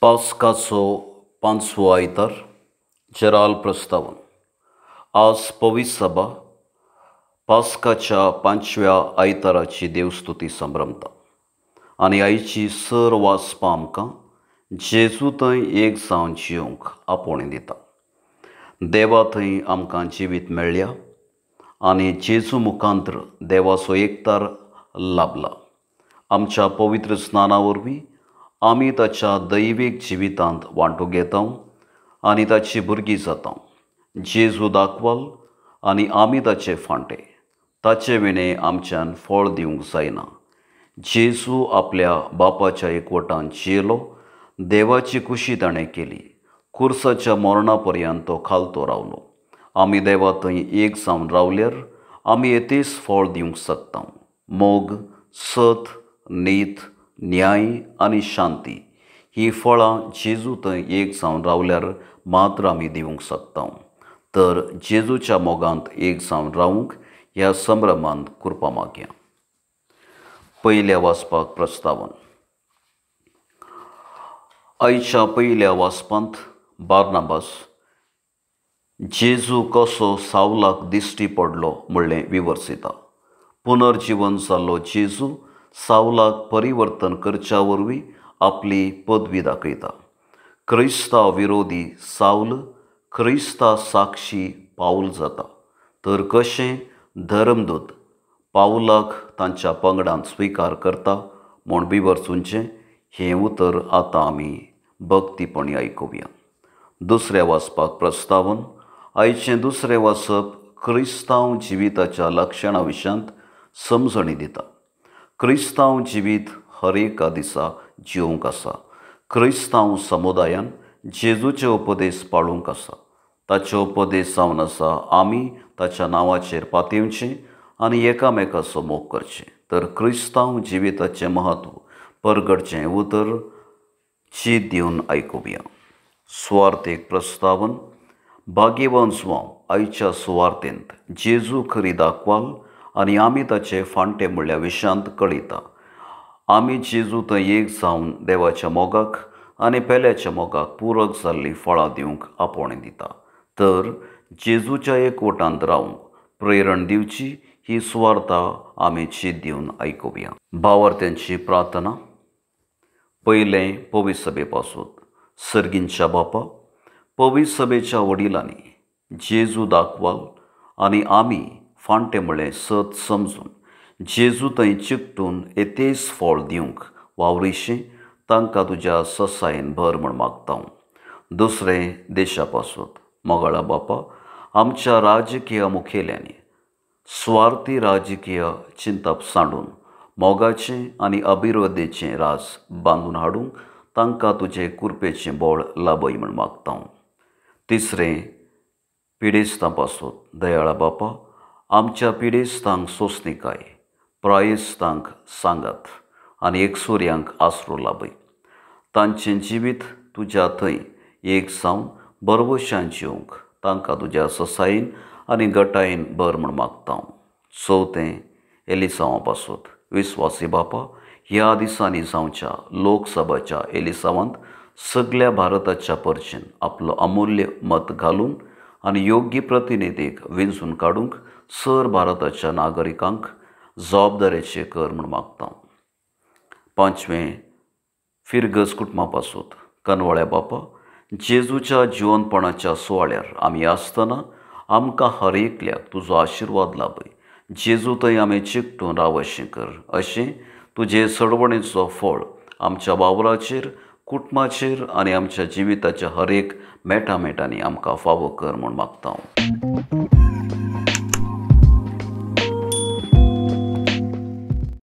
पास्काचो पांचवो आयतार जेराल प्रस्तावन. आज पवित्र सभा पास्काच्या पांचव्या आयताराची देवस्तुती संभ्रमता आनी आयची सर वाचपां आमकां जेजू थंय एक जावन जिवंक आपोवणें दिता. देवा थंय आमकां जिवीत मेळ्ळ्या आनी जेजू मुखांत्र देवाचो एकतार लाभला. आमच्या पवित्र स्नाना वरवीं आमी ताच्या दैवीक जिवितांत वांटो घेता आनी ताची भुरगीं जाता. जेजू दाखवाल आनी आमी ताचे फांटे. ताचे विणें आमच्यान फळ दिवंक जायना. जेजू आपल्या बापाच्या एकवटान जियेलो. देवाची खुशी ताणें केली. कुर्साच्या मरणा पर्यंत तो खालतो रावलो. आमी देवा थंय एक जावन रावल्यार आमी येतेच फळ दिवंक शकता. मोग, सत, नीत, न्याय आनी शांती ही फळां जेजू थंय एक जावन रावल्यार मात्र आमी दिवंक शकता. तर जेजूच्या मोगांत एक जावन रावूंक ह्या संभ्रमांत कृपा मागया. पयल्या वाचपाक प्रस्तावन. आयच्या पयल्या वाचपांत बार्नाबास जेजू कसो सावलाक दिश्टी पडलो म्हणलें विवर्सिता. पुनर्जीवन जाल्लो जेजू सावलाक परिवर्तन करच्या वरवीं आपली पदवी दाखयता. क्रिस्ता विरोधी सावल क्रिस्ता साक्षी पावल जाता. तर कशें धर्मदूत पावलाक तांच्या पंगडान स्विकार करता म्हूण विवर्सुचें हें उतर आतां आमी भक्तीपणी आयकुया. दुसऱ्या वाचपाक प्रस्तावन. आयचें दुसरें वाचप क्रिस्तांव जिविताच्या लक्षणा विशयांत समजणी दिता. क्रिस्तांव जिवीत हर एका दिसा जिवंक आसा. क्रिस्तांव समुदायान जेजूचे उपदेश पाळूंक आसा. ताचे उपदेश जावन आसा आमी ताच्या नांवाचेर पातयेवचें आनी एकामेकाचो मोग करचें. तर क्रिस्तांव जिविताचें म्हत्व परगटचें उतर चीत दिवन आयकुया. सुवार्थेक प्रस्तावन. भाग्यवान जुवांव आयच्या सुवार्थेंत जेजू खरी दाखवाल आनी आमी ताचे फांटे म्हणल्या विशयांत कळयता. आमी जेजू थंय एक जावन देवाच्या मोगाक आनी पेल्याच्या मोगाक पुरक जाल्लीं फळां दिवंक आपोवणें दिता. तर जेजूच्या एकवटांत रावूंक प्रेरण दिवची ही सुवार्ता आमी चीत दिवन आयकुया. भावार्थ्यांची प्रार्थना. पयलें पवित्र सभे पासून. सर्गींच्या बापा, पवित्र सभेच्या वडिलांनी जेजू दाखवाल आनी आमी फांटे म्हळें सत समजून जेजू थंय चिकटून येतेच फळ दिवंक वावरिशें तांकां तुज्या ससायेन भर म्हूण मागता. दुसरें देशा पासून. मोगाळा बापा, आमच्या राजकीय मुखेल्यांनी स्वार्थी राजकीय चिंतप सांडून मोगाचें आनी अभिवृद्धीचें राज बांदून हाडूंक तांकां तुजें कुरपेचें बळ लाभय म्हूण मागता. तिसरें पिडेस्तां पासून. दयाळा बापा, आमच्या पिडेस्तांक सोंसणीकाय, प्रायेस्तांक सांगात आनी एकसुऱ्यांक आसरो लाभय. तांचें जिवीत तुज्या थंय एक जावन बरवशान जिवंक तांकां तुज्या ससायेन आनी गटायेन भर म्हूण मागता. चवथें एलिसांवा पासून. विस्वासी बापा, ह्या दिसांनी जावच्या लोकसभाच्या एलिसांवांत सगल्या भारताच्या परचेन आपलो अमूल्य मत घालून आनी योग्य प्रतिनिधीक विंचून काडूंक सर भारताच्या नागरिकांक जबाबदारेचें कर म्हूण मागता. पांचवें फिरगज कुटुंबा पासून. कनवळ्या बापा, जेजूच्या जिवनपणाच्या सुवाळ्यार आमी आसतना आमकां हर एकल्याक तुजो आशिर्वाद लाभय. जेजू थंय आमी चिकटून रावशें कर. अशें तुजे सडवणेचो फळ आमच्या वावराचेर, कुटुंबाचेर आनी आमच्या जिविताच्या हर एक मेटामेटांनी आमकां फावो कर म्हूण मागता.